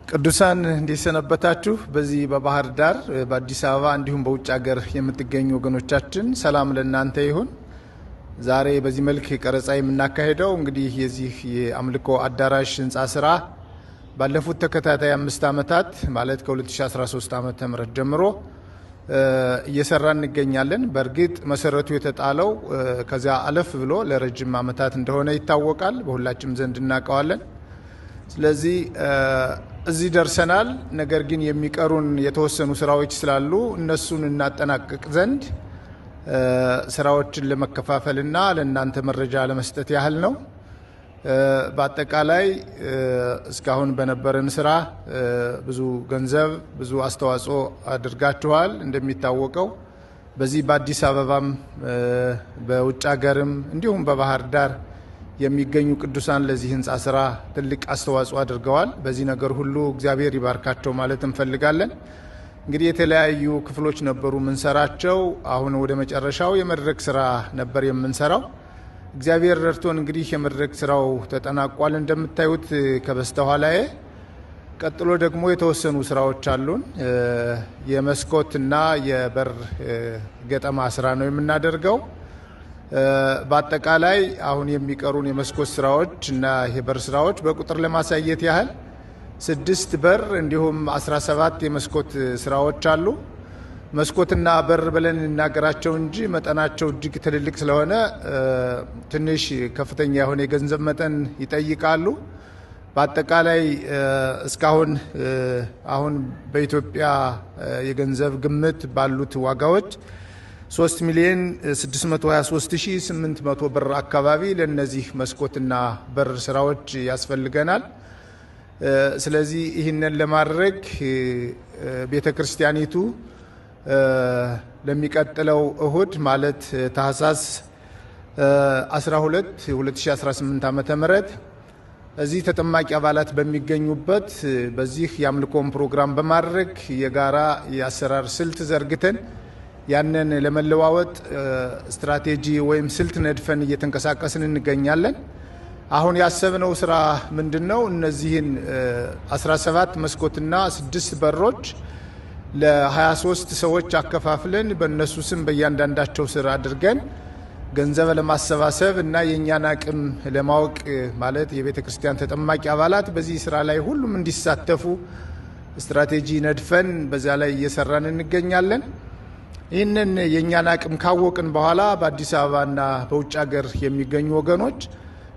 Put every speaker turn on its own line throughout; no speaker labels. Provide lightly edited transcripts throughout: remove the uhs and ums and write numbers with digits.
ቅዱሳን እንዴት ሰነበታችሁ? በዚህ በባህር ዳር፣ በአዲስ አበባ እንዲሁም በውጭ ሀገር የምትገኙ ወገኖቻችን ሰላም ለእናንተ ይሁን። ዛሬ በዚህ መልክ ቀረጻ የምናካሄደው እንግዲህ የዚህ የአምልኮ አዳራሽ ህንፃ ስራ ባለፉት ተከታታይ 5 ዓመታት ማለት ከ2013 ዓመተ ምህረት ጀምሮ እየሰራ እንገኛለን። በእርግጥ መሰረቱ የተጣለው ከዚያ አለፍ ብሎ ለረጅም ዓመታት እንደሆነ ይታወቃል። በሁላችንም ዘንድ እናውቀዋለን። ስለዚህ እዚህ ደርሰናል። ነገር ግን የሚቀሩን የተወሰኑ ስራዎች ስላሉ እነሱን እናጠናቅቅ ዘንድ ስራዎችን ለመከፋፈልና ለእናንተ መረጃ ለመስጠት ያህል ነው። በአጠቃላይ እስካሁን በነበረን ስራ ብዙ ገንዘብ፣ ብዙ አስተዋጽኦ አድርጋችኋል። እንደሚታወቀው በዚህ በአዲስ አበባም በውጭ ሀገርም እንዲሁም በባህር ዳር የሚገኙ ቅዱሳን ለዚህ ህንፃ ስራ ትልቅ አስተዋጽኦ አድርገዋል። በዚህ ነገር ሁሉ እግዚአብሔር ይባርካቸው ማለት እንፈልጋለን። እንግዲህ የተለያዩ ክፍሎች ነበሩ የምንሰራቸው። አሁን ወደ መጨረሻው የመድረክ ስራ ነበር የምንሰራው። እግዚአብሔር ረድቶን እንግዲህ የመድረክ ስራው ተጠናቋል እንደምታዩት ከበስተኋላዬ። ቀጥሎ ደግሞ የተወሰኑ ስራዎች አሉን። የመስኮትና የበር ገጠማ ስራ ነው የምናደርገው። በአጠቃላይ አሁን የሚቀሩን የመስኮት ስራዎች እና የበር ስራዎች በቁጥር ለማሳየት ያህል 6 በር እንዲሁም 17 የመስኮት ስራዎች አሉ። መስኮትና በር ብለን እንናገራቸው እንጂ መጠናቸው እጅግ ትልልቅ ስለሆነ ትንሽ ከፍተኛ የሆነ የገንዘብ መጠን ይጠይቃሉ። በአጠቃላይ እስካሁን አሁን በኢትዮጵያ የገንዘብ ግምት ባሉት ዋጋዎች 3,623,800 ብር አካባቢ ለነዚህ መስኮትና በር ስራዎች ያስፈልገናል። ስለዚህ ይህንን ለማድረግ ቤተክርስቲያኒቱ ለሚቀጥለው እሁድ ማለት ታህሳስ 12 2018 ዓመተ ምህረት እዚህ ተጠማቂ አባላት በሚገኙበት በዚህ የአምልኮን ፕሮግራም በማድረግ የጋራ የአሰራር ስልት ዘርግተን ያንን ለመለዋወጥ ስትራቴጂ ወይም ስልት ነድፈን እየተንቀሳቀስን እንገኛለን። አሁን ያሰብነው ስራ ምንድነው? እነዚህን 17 መስኮትና 6 በሮች ለ23 ሰዎች አከፋፍለን በእነሱ ስም በእያንዳንዳቸው ስር አድርገን ገንዘብ ለማሰባሰብ እና የእኛን አቅም ለማወቅ ማለት የቤተ ክርስቲያን ተጠማቂ አባላት በዚህ ስራ ላይ ሁሉም እንዲሳተፉ ስትራቴጂ ነድፈን በዚያ ላይ እየሰራን እንገኛለን። ይህንን የእኛን አቅም ካወቅን በኋላ በአዲስ አበባና በውጭ ሀገር የሚገኙ ወገኖች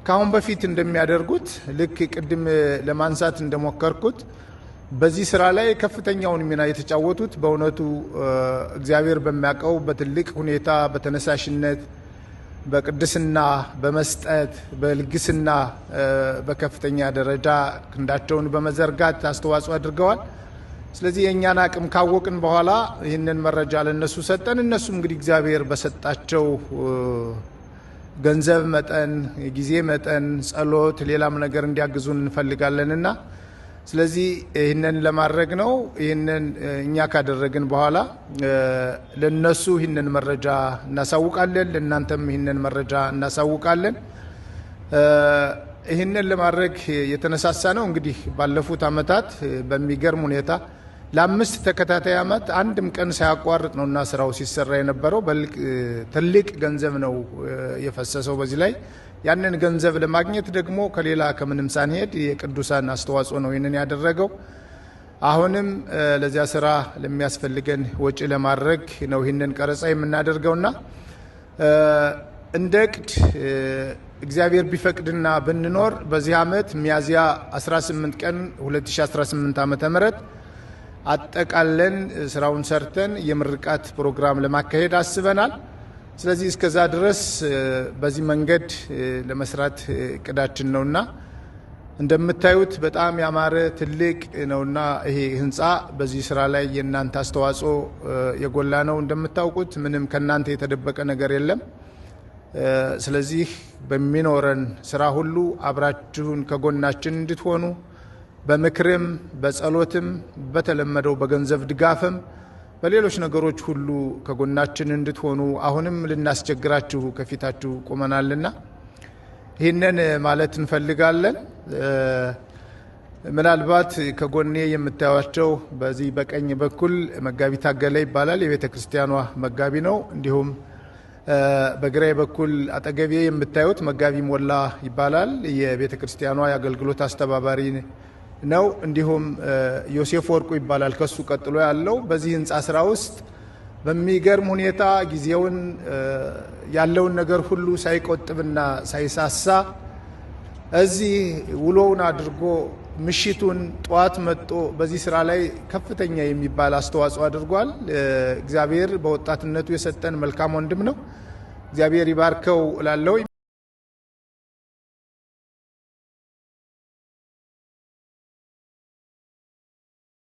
ከአሁን በፊት እንደሚያደርጉት ልክ ቅድም ለማንሳት እንደሞከርኩት በዚህ ስራ ላይ ከፍተኛውን ሚና የተጫወቱት በእውነቱ እግዚአብሔር በሚያውቀው በትልቅ ሁኔታ በተነሳሽነት፣ በቅድስና፣ በመስጠት፣ በልግስና በከፍተኛ ደረጃ ክንዳቸውን በመዘርጋት አስተዋጽኦ አድርገዋል። ስለዚህ የእኛን አቅም ካወቅን በኋላ ይህንን መረጃ ለነሱ ሰጠን። እነሱም እንግዲህ እግዚአብሔር በሰጣቸው ገንዘብ መጠን፣ ጊዜ መጠን፣ ጸሎት፣ ሌላም ነገር እንዲያግዙን እንፈልጋለንና ስለዚህ ይህንን ለማድረግ ነው። ይህንን እኛ ካደረግን በኋላ ለነሱ ይህንን መረጃ እናሳውቃለን፣ ለእናንተም ይህንን መረጃ እናሳውቃለን። ይህንን ለማድረግ የተነሳሳ ነው እንግዲህ ባለፉት ዓመታት በሚገርም ሁኔታ ለ5 ተከታታይ ዓመት አንድም ቀን ሳያቋርጥ ነውና ስራው ሲሰራ የነበረው። ትልቅ ገንዘብ ነው የፈሰሰው በዚህ ላይ። ያንን ገንዘብ ለማግኘት ደግሞ ከሌላ ከምንም ሳንሄድ የቅዱሳን አስተዋጽኦ ነው ይህንን ያደረገው። አሁንም ለዚያ ስራ ለሚያስፈልገን ወጪ ለማድረግ ነው ይህንን ቀረጻ የምናደርገውና እንደ እቅድ እግዚአብሔር ቢፈቅድና ብንኖር በዚህ ዓመት ሚያዝያ 18 ቀን 2018 ዓመተ ምህረት አጠቃለን ስራውን ሰርተን የምርቃት ፕሮግራም ለማካሄድ አስበናል። ስለዚህ እስከዛ ድረስ በዚህ መንገድ ለመስራት እቅዳችን ነውና እንደምታዩት በጣም ያማረ ትልቅ ነውና ይሄ ህንፃ በዚህ ስራ ላይ የእናንተ አስተዋጽኦ የጎላ ነው። እንደምታውቁት ምንም ከእናንተ የተደበቀ ነገር የለም። ስለዚህ በሚኖረን ስራ ሁሉ አብራችሁን ከጎናችን እንድትሆኑ በምክርም፣ በጸሎትም፣ በተለመደው በገንዘብ ድጋፍም፣ በሌሎች ነገሮች ሁሉ ከጎናችን እንድትሆኑ አሁንም ልናስቸግራችሁ ከፊታችሁ ቆመናልና ይህንን ማለት እንፈልጋለን። ምናልባት ከጎኔ የምታዩቸው በዚህ በቀኝ በኩል መጋቢ ታገለ ይባላል፣ የቤተ ክርስቲያኗ መጋቢ ነው። እንዲሁም በግራዬ በኩል አጠገቤ የምታዩት መጋቢ ሞላ ይባላል፣ የቤተ ክርስቲያኗ የአገልግሎት አስተባባሪ ነው። እንዲሁም ዮሴፍ ወርቁ ይባላል ከሱ ቀጥሎ ያለው። በዚህ ህንፃ ስራ ውስጥ በሚገርም ሁኔታ ጊዜውን ያለውን ነገር ሁሉ ሳይቆጥብና ሳይሳሳ እዚህ ውሎውን አድርጎ ምሽቱን ጠዋት መጥቶ በዚህ ስራ ላይ ከፍተኛ የሚባል አስተዋጽኦ አድርጓል። እግዚአብሔር በወጣትነቱ የሰጠን መልካም ወንድም ነው። እግዚአብሔር ይባርከው እላለሁ።